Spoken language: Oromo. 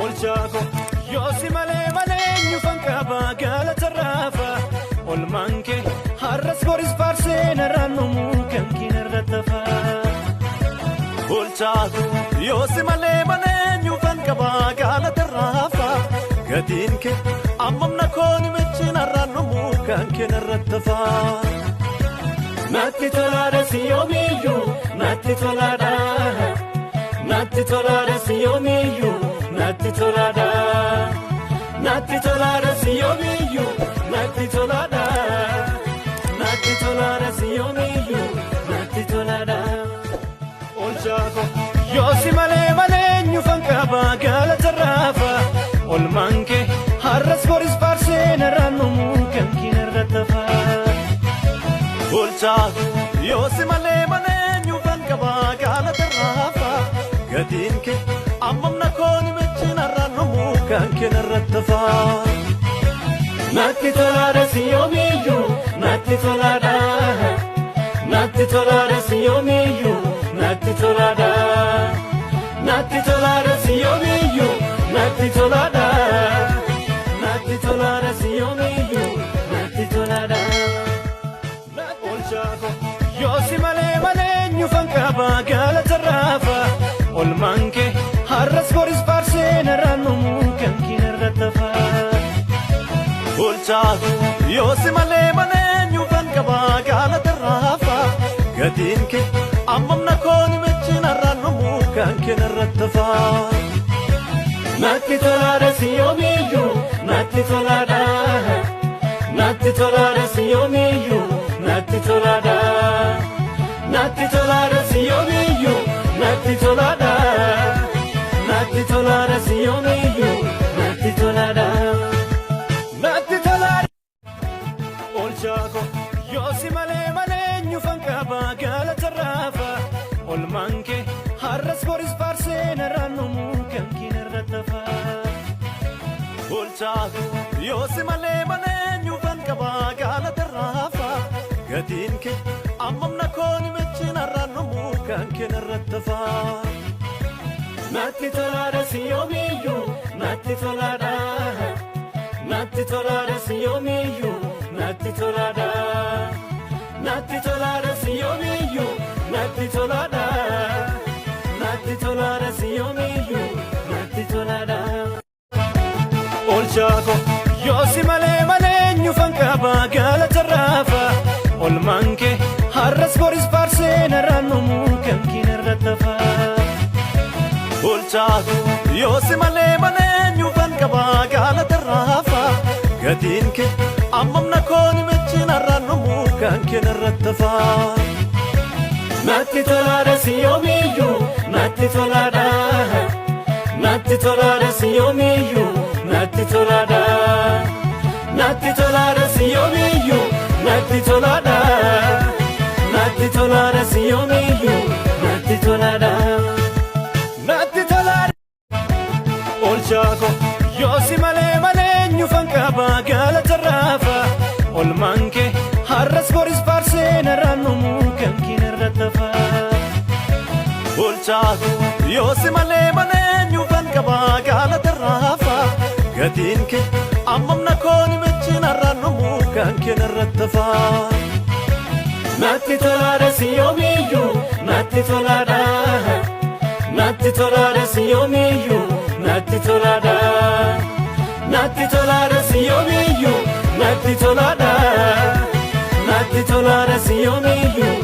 Oolchaa koo yoosi malee malee eenyufan qaba galata raafa. Olmaan kee har'as boris faarsee narraan dhumuu kan kee narra tafa. Oolchaa koo yoosi malee malee eenyufan qaba galata raafa. Gatiin kee ammam na kooni michi narraan dhumuu kan kee narra tafa. Natti tolaadha si yoomiyyuu natti tolaadha. Natti tolaadha si yoomiyyuu natti tolaadha. Natti tolaadha si yoomiyyuu natti tolaadha. Natti tolaadha si yoomiyyuu natti tolaadha. Oolchaa koo yoosi malee malee eenyufan qaba galata raafa. Olmaan kee har'as boris faarsee narraan dhumuu kan kee narra tafa. Oolchaa koo yoosi malee malee eenyufan qaba galata raafa. Gatiin kee ammam na kooni michi narraan dhumuu kan kee narra tafa. Natti tolaadha si yoomiyyuu natti tolaadha. Natti tolaadha si yoomiyyuu natti tolaadha. Natti tolaadha si yoomiyyuu natti tolaadha. Natti tolaadha si yoomiyyuu natti tolaadha. Oolchaa koo yoosi malee malee eenyufan qaba galata raafa. Olmaan kee har'as boris faarsee narraan dhumuu kan kee narra tafa. Oolchaa koo yoosi malee malee eenyufan qaba galata raafa. Gatiin kee ammam na kooni michi narraan dhumuu kan kee narra tafa. Natti tolaadha si yoomiyyuu natti tolaadha. Natti tolaadha si yoomiyyuu natti tolaadha. Natti tolaadha si yoomiyyuu natti tolaadha. Natti tolaadha si yoomiyyuu natti tolaadha. Natti tolaadha. Oolchaa koo yoosi malee malee eenyufan qaba galata raafa. Olmaan kee har'as boris faarsee narraan dhumuu kan kee narra tafa. Oolchaa koo yoosi malee malee eenyufan qaba galata raafa. Gatiin kee ammam na kooni michi narraan dhumuu kan kee narra tafa. Natti tolaadha si yoomiyyuu natti tolaadha. Natti tolaadha si yoomiyyuu natti tolaadha. Natti tolaadha si yoomiyyuu natti tolaadha. Natti tolaadha si yoomiyyuu natti tolaadha. Oolchaa koo yoosi malee malee eenyufan qaba galata raafa. Olmaan kee har'as boris faarsee narraan dhumuu kan kee narra tafa. Oolchaa koo yoosi malee malee eenyufan qaba galata raafa. Gatiin kee ammam na kooni michi narraan dhumuu kan kee narra tafa. Natti tolaadha si yoomiyyuu natti tolaadha. Natti tolaadha si yoomiyyuu natti tolaadha. Natti tolaadha si yoomiyyuu natti tolaadha. Natti tolaadha si yoomiyyuu natti tolaadha. Natti tolaadha. Oolchaa koo yoosi malee malee eenyufan qaba galata raafa. Olmaan kee har'as boris faarsee narraan dhumuu kan kee narra tafa. Oolchaa koo yoosi malee malee eenyufan qaba galata raafa. Gatiin kee ammam na kooni michi narraan dhumuu kan kee narra tafa. Natti tolaadha si yoomiyyuu natti tolaadha. Natti tolaadha si yoomiyyuu natti tolaadha. Natti tolaadha si yoomiyyuu natti tolaadha. Natti tolaadha si yoomiyyuu.